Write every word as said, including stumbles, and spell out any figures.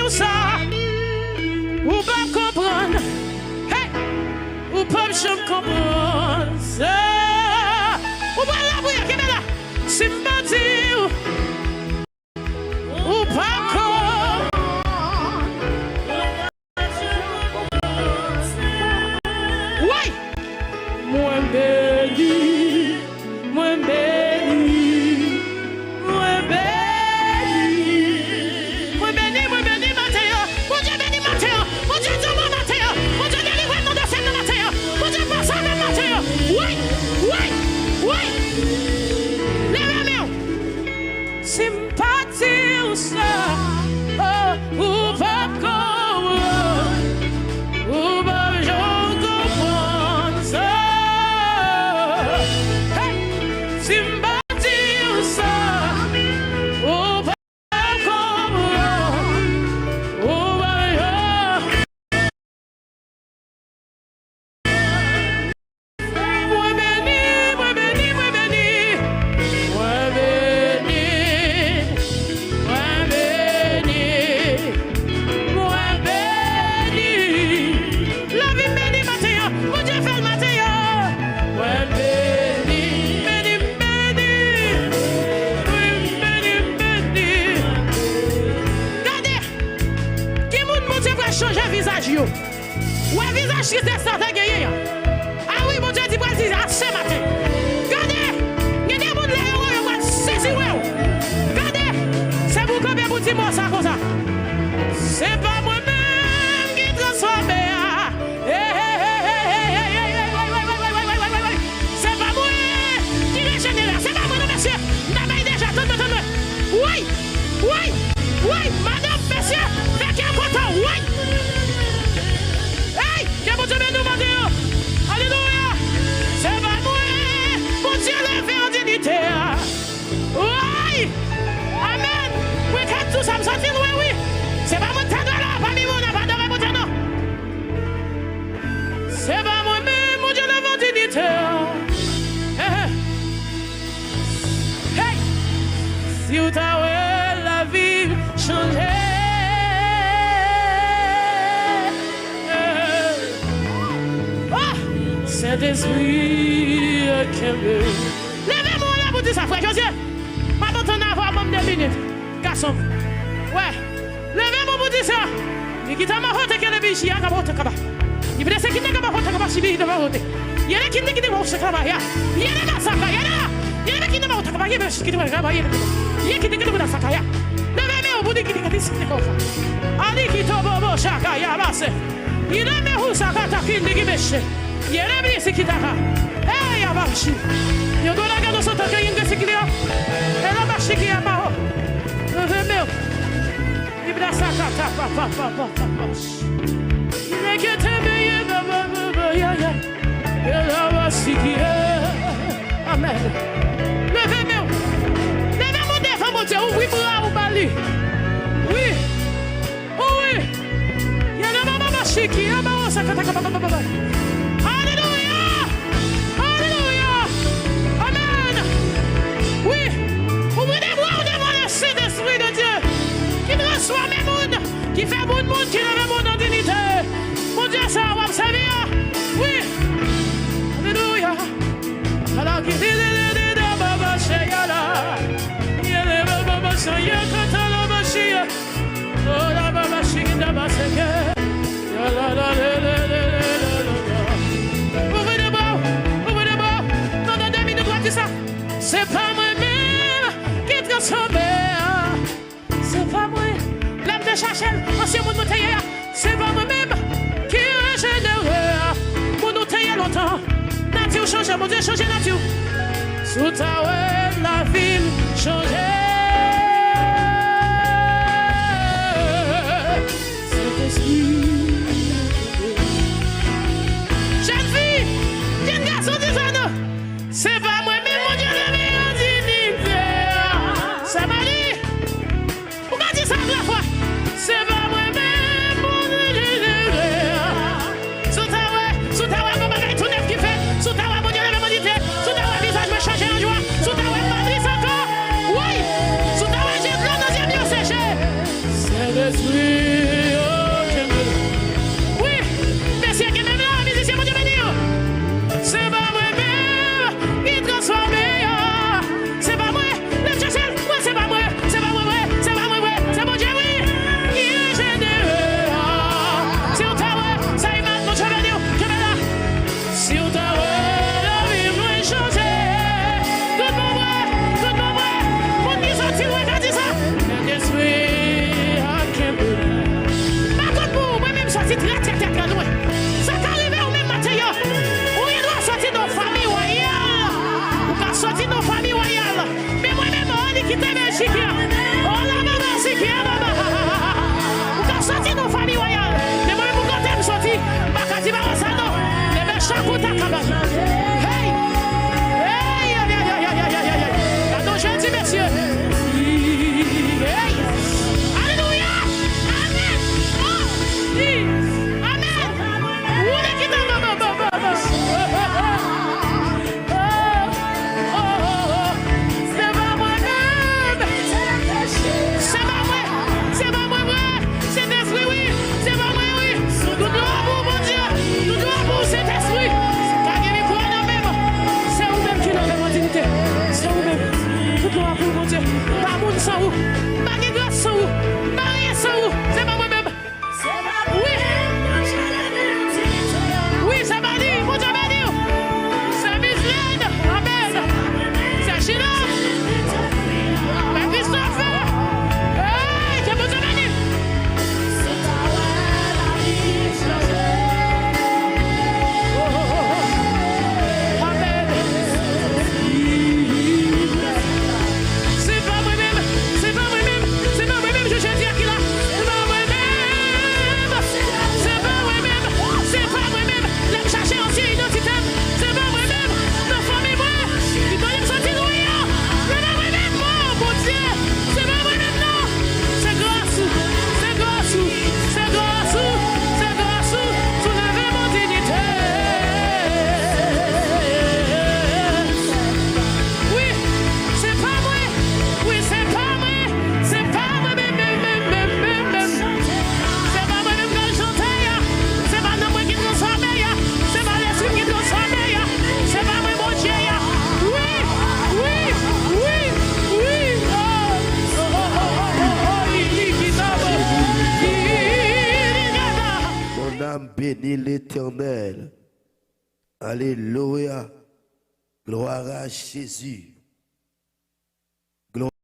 konsa, ou p ap konprann. Hey! Ou p ap janm konprann sa. Ou pral lapriyè, kenbe la. Si m pa di w, ou p ap konprann. Woy! Mwen beni, mwen beni, mwen beni. Mwen beni, mwen beni maten an. Bondye beni maten an. Bondye di w bon maten an. Bondye delivre m nan dosye m nan maten an. Bondye pase avè m maten an. Woy! Woy! Woy! Leve men w. Si m pa di w sa, oh, ou p ap konprann, ou p ap janm konprann sa. Hey! Si m pa di w sa, ou p ap konprann, ou p ap janm Mwen beni, mwen beni, mwen beni. Mwen beni, mwen beni, mwen beni. Lavi m beni maten an. Bondye fè l maten an. Mwen beni, beni, beni. Wi, m beni, m beni. Gade, gen moun Bondye pral chanje vizaj yo. Wè vizaj tristès sa w te genyen an. A wi, Bondye di pral di ase maten. Gade, gen de moun lè yo wè yo pral sezi wè w. Gade, se pou w kanpe pou di mo sa konsa. Se pa mwen menm ki transfòme a. Hey, hey, hey, hey. Se pa mwen ki rejenere a. Se pa mwen non, mesye. M ta bay deja. Tann mwen, tann mwen. Woy! Woy! Woy! Madanm, mesye, fè kè w kontan. Woy! Hey! Ke Bondye beni w maten an. Alelouya! Se pa mwen Bondye leve an diyite a. Woy! Amèn! Mwen ka di w sa, m santi l, wi, wi. Se pa mwen k ta dwe la, pami moun nan, pa adore Bondye, non. Se pa mwen menm, Bondye leve an diyite a. Hey, hey. Hey! Si w ta wè lavi m chanje. Oh! Sentespri kenbe. Leve men w la pou di sa, frè Jozye. M ap antann avè w, ban m de minit. Gason m. Wè. Leve men w pou di sa. Nikita mahote kele bishi akaba hote kaba. Ibrese kine kaba hote kaba shibi hita mahote. Yele kine kine mahote kaba ya. Yele masaka yele. Yele kine mahote kaba yele kine kine mahote kaba yele. Yele kine kine mahote kaba ya. Leve men w pou di kine kine kine kaba. Ali kito bobo shaka ya base. Yele me hu saka takindi ki meshe. Yele bisi kitaka. Hey, abashi. Yo dona gado soto ke yinde sikiliyo. Ela bashi ki amaho. Leve men w. Ibrasakata pa pa pa pa pa pa. Ilekete meye ba ba ba ba ya ya. Ela basikiye. Amèn. Leve men w. Leve men w devan Bondye. Ouvri bra w ba li. Wi. Wi. Yele ba ba ba shiki. Ya ba o sakata ka ba ba ba ba. Alelouya. Alelouya. Amèn. Wi. Ouvri de bra w devan le Sentespri de Dye ki transfòme moun, ki fè moun moun, ki leve moun an diyite. Bondye sa w ap sèvi a. Wi. Alelouya. Ala ki di di di di da ba ba she ya la. Yele ba ba ba she ya ka ta la ba shi ya. O la ba ba shi ki da ba se ke. Ya la la le le le le le le la. Ouvri de bra w. Ouvri de bra w. Pandan de minit w ap di sa. Se pa mwen menm ki transfòme a. Se pa mwen. Lè m te chache l, ansyen moun mwen te ye a. Se pa mwen menm ki rejenere a. Moun ou te ye lontan. Nati w chanje, Bondye chanje nati w. Si w ta wè lavi m chanje. Sentespri. Jèn fi, jèn gason, di sa non. Se pa mwen menm Bondye leve an diyite a. Sa Mali. Ou ka di sa ak lafwa. Se pa mwen menm Bondye leve a. Si w ta wè, si w ta wè gon bagay tou nèf ki fèt, si w ta wè Bondye leve m an diyite, si w ta wè vizaj mwen chanje an jwa, si w ta wè m pa tris ankò. Woy! Bénis l'Éternel. Alléluia. Gloire à Jésus.